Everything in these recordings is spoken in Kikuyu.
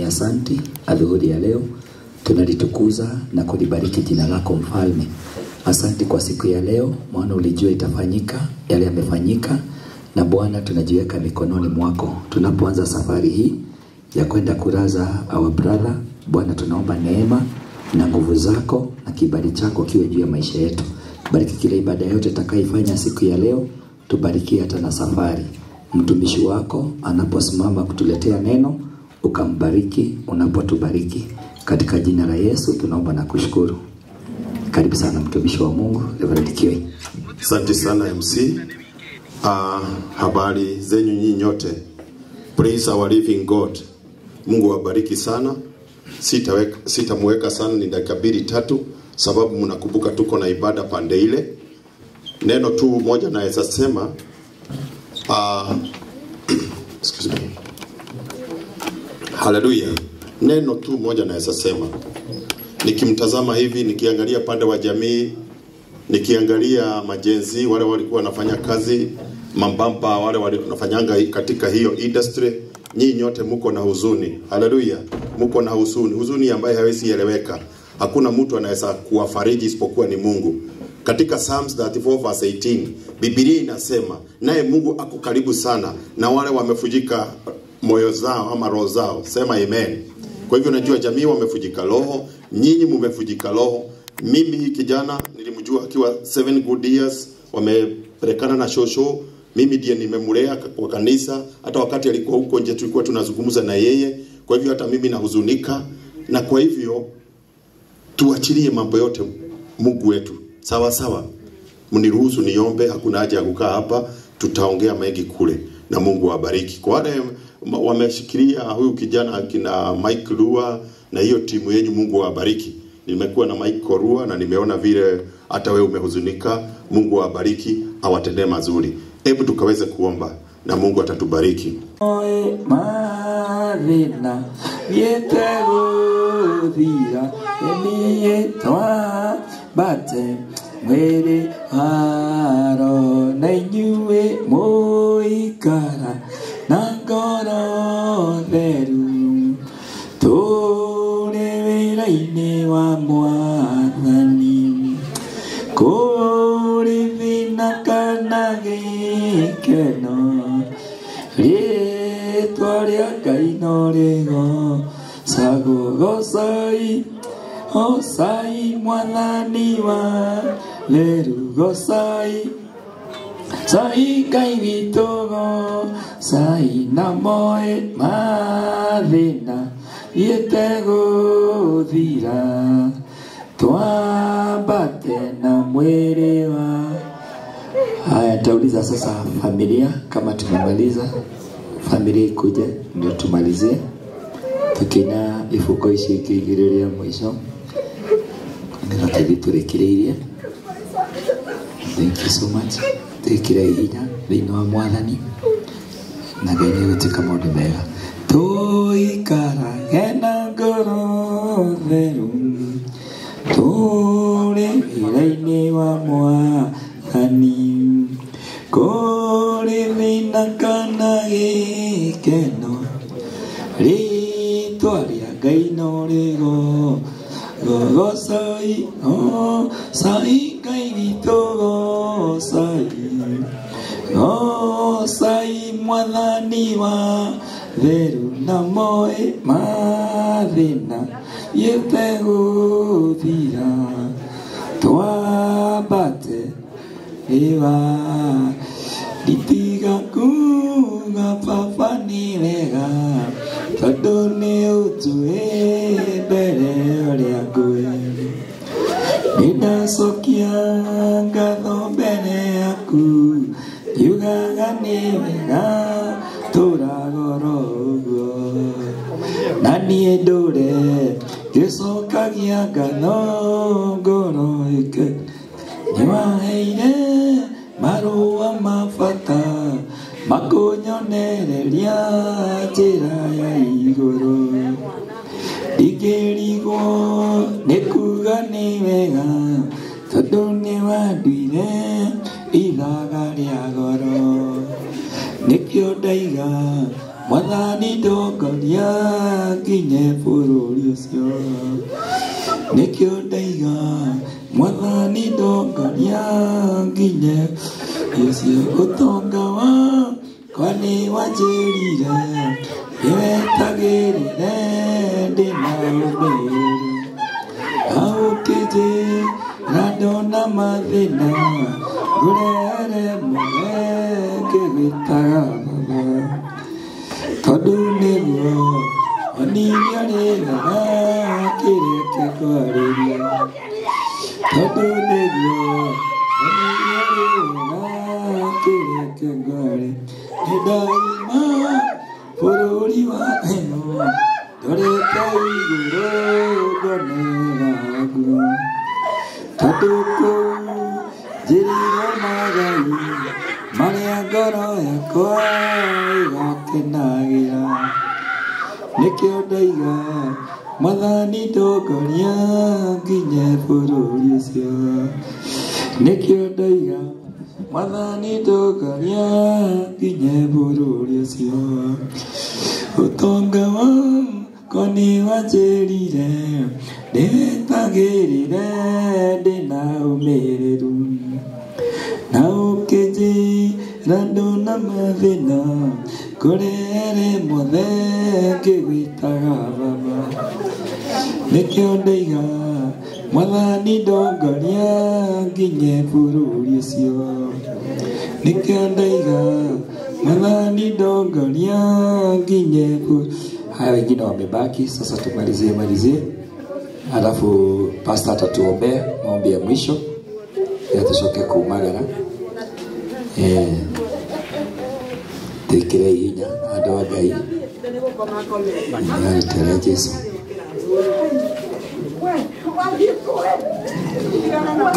asanti adhuhuri ya leo. Tunalitukuza na kulibariki jina lako Mfalme. Asanti kwa siku ya leo, maana ulijua itafanyika yale yamefanyika, na Bwana tunajiweka mikononi mwako. Tunapoanza safari hii ya kwenda kuraza our brother, Bwana tunaomba neema na nguvu zako na kibali chako kiwe juu ya maisha yetu. Bariki kila ibada yote tutakayoifanya siku ya leo, tubarikie hata na safari. Mtumishi wako anaposimama kutuletea neno, ukambariki unapotubariki. Katika jina la Yesu tunaomba na kushukuru. Karibu sana mtumishi wa Mungu, Reverend Kioi. Asante sana MC. Habari zenyu nyinyi nyote. Praise our living God. Mungu awabariki sana. Sitamweka sana, ni dakika 2 3, sababu mnakumbuka tuko na ibada pande ile. Neno tu moja naweza sema, excuse me. Hallelujah. Neno tu moja naweza sema, nikimtazama hivi, nikiangalia pande wa jamii, nikiangalia majenzi wale walikuwa wanafanya kazi mambamba, wale wanafanyanga katika hiyo industry, nyinyi nyote mko na huzuni. Hallelujah. Mko na huzuni, huzuni ambayo haiwezi eleweka. Hakuna mtu anaweza kuwafariji isipokuwa ni Mungu. Katika Psalms 34 verse 18, Biblia inasema naye Mungu ako karibu sana na wale wamefujika moyo zao ama roho zao. Sema amen. Kwa hivyo najua jamii wamefujika roho, nyinyi mmefujika roho. Mimi hii kijana nilimjua akiwa 7 good years, wamepelekana na shosho. Mimi ndiye nimemlea kwa kanisa, hata wakati alikuwa huko nje tulikuwa tunazungumza na yeye. Kwa hivyo hata mimi nahuzunika, na kwa hivyo tuachilie mambo yote Mungu wetu. Sawa sawa. Mniruhusu niombe, hakuna haja ya kukaa hapa, tutaongea mengi kule. Na Mungu awabariki. Kwa wale wameshikilia huyu kijana akina Mike Rua na hiyo timu yenu, Mungu awabariki. Nimekuwa na Mike Rua na nimeona vile hata wewe umehuzunika. Mungu awabariki, awatendee mazuri. Hebu tukaweze kuomba na Mungu atatubariki. Oe marina yetegodira enietwa bate mwere haro na inyuĩ mũikara na ngoro theru tũrĩ wĩra-inĩ wa Mwathani kũrĩ thĩna kana gĩkeno rĩtwa rĩa Ngai no rĩgocagwo. Gocai gocai Mwathani wa theru, gocai sai Ngai witũ, gocai na moe mathĩna gĩtegũthira twambate na mwĩrĩ wa. Haya, nitauliza sasa familia kama tumemaliza. Familia ikuje ndio tumalizie. Tukina ifuko ici ikigiriria mwisho ndio tũthitũrĩkĩrĩirie. Thank you so much. Twĩkĩre hinya thĩinĩ wa Mwathani na Ngai nĩegũtuĩka maũndũ mega. Tũikarage na ngoro theru tũrĩ wĩra-inĩ wa Mwathani kũrĩ thĩna kana gĩkeno rĩtwa rĩa Ngai no rĩgocagwo. Gocai gocai Ngai witũ, gocai gocai Mwathani wa theru na moe mathĩna gĩtegũthira twambate ĩwa nditiga kuga baba nĩ wega tondũ nĩ ũnjũĩ mbere ũrĩa ngũĩ. Nĩndacokia ngatho mbere yaku ngiugaga nĩ wega tũragoro ũguo na niĩ ndũre ngĩcokagia ngatho ngoro ĩke. Nĩwaheire marũa ma bata makũnyonereria njĩra ya igũrũ. Ndingĩrigwo nĩ kuga nĩ wega tondũ nĩwanduire ithaga rĩa goro. Nĩkĩo ndaiga Mwathani ndongoria nginye bũrũri ũcio. Nĩkĩo ndaiga Mwathani ndongoria nginye ũcio. Ũtonga wakwa nĩ wanjĩrire ndĩwetagĩrĩre ndĩna ũmĩrĩru. Aũkĩnjĩra ndona mathĩna ngũrehere mũthe ngĩgwĩtaga baba. Tondũ nĩguo onirio rĩega kĩreke kwarĩria. Tondũ nĩguo onirio rĩega kĩreke ngwarĩria. Nĩndauma bũrũri wa ĩno ndorete igũrũ ngonera nguo. Tondũ kũu njĩrĩirwo magai marĩa ngoro yakwa ĩgakenagĩra. Nĩkĩo ndaiga Mwathani ndongoria nginye bũrũri ũcio. Nĩkĩo ndaiga Mwathani ndongoria nginye bũrũri ũcio. Ũtonga wakwa nĩ wanjĩrire ndĩwetagĩrĩre ndĩna ũmĩrĩru. Na ũkĩnjĩra ndona mathĩna ngũrehere mothe ngĩgwĩtaga baba. Nĩkĩo ndaiga Mwathani ndongoria nginye bũrũri ũcio. Nĩkĩo ndaiga Mwathani ndongoria nginye bũrũri. Haya, wengine wamebaki, sasa tumalizie malizie, alafu pastor atatuombea maombi ya mwisho ya tucoke kumagara. Twĩkĩre hinya andũ a Ngai nĩarĩtĩra Jesũ.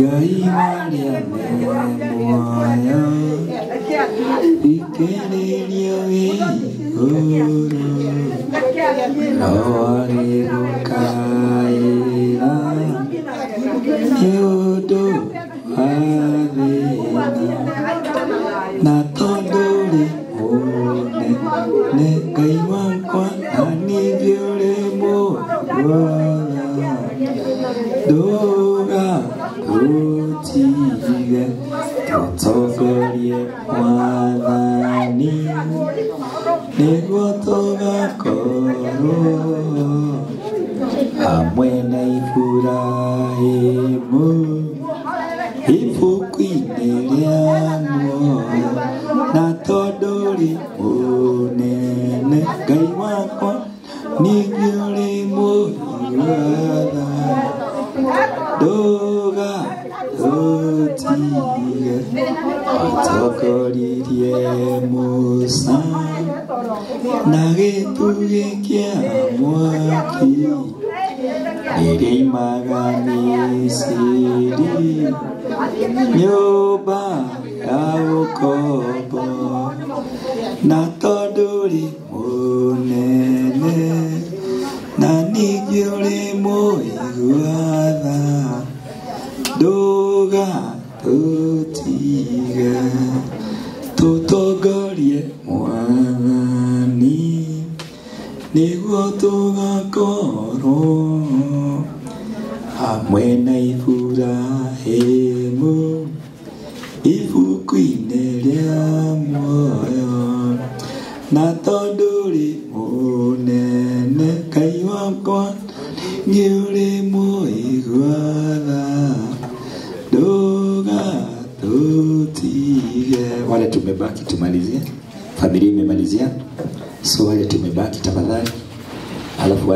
Ngai marĩa me muoyo thikĩrĩria wĩ igũrũ roho rĩgũkaĩra nĩ ũndũ wa thĩna. Na tondũ rĩ mũnene Ngai wakwa na ningĩ ũrĩ mũigua ndũga tũtige tũtongorie Mwathani nĩguo tũgakorwo hamwe na Iburahĩmu ibuku-inĩ rĩa muoyo. Na tondũ rĩ mũnene Ngai wakwa ningĩ ũrĩ mũigua tha ndũga tũtige watongoririe Musa na gĩtugĩ kĩa mwaki nĩrĩaimaga Misiri nyũmba ya ũkombo. Na tondũ rĩ mũnene na ningĩ ũrĩ mũigua tha ndũga tũtige tũtongorie Mwathani nĩguo tũgakorwo hamwe na Iburahĩmu ibuku-inĩ rĩa muoyo. Na tondũ rĩ mũnene Ngai wakwa ningĩ ũrĩ mũigua tha ndũga tũtige. Wale tumebaki tumalizie, familia imemalizia, so wale tumebaki tafadhali, alafu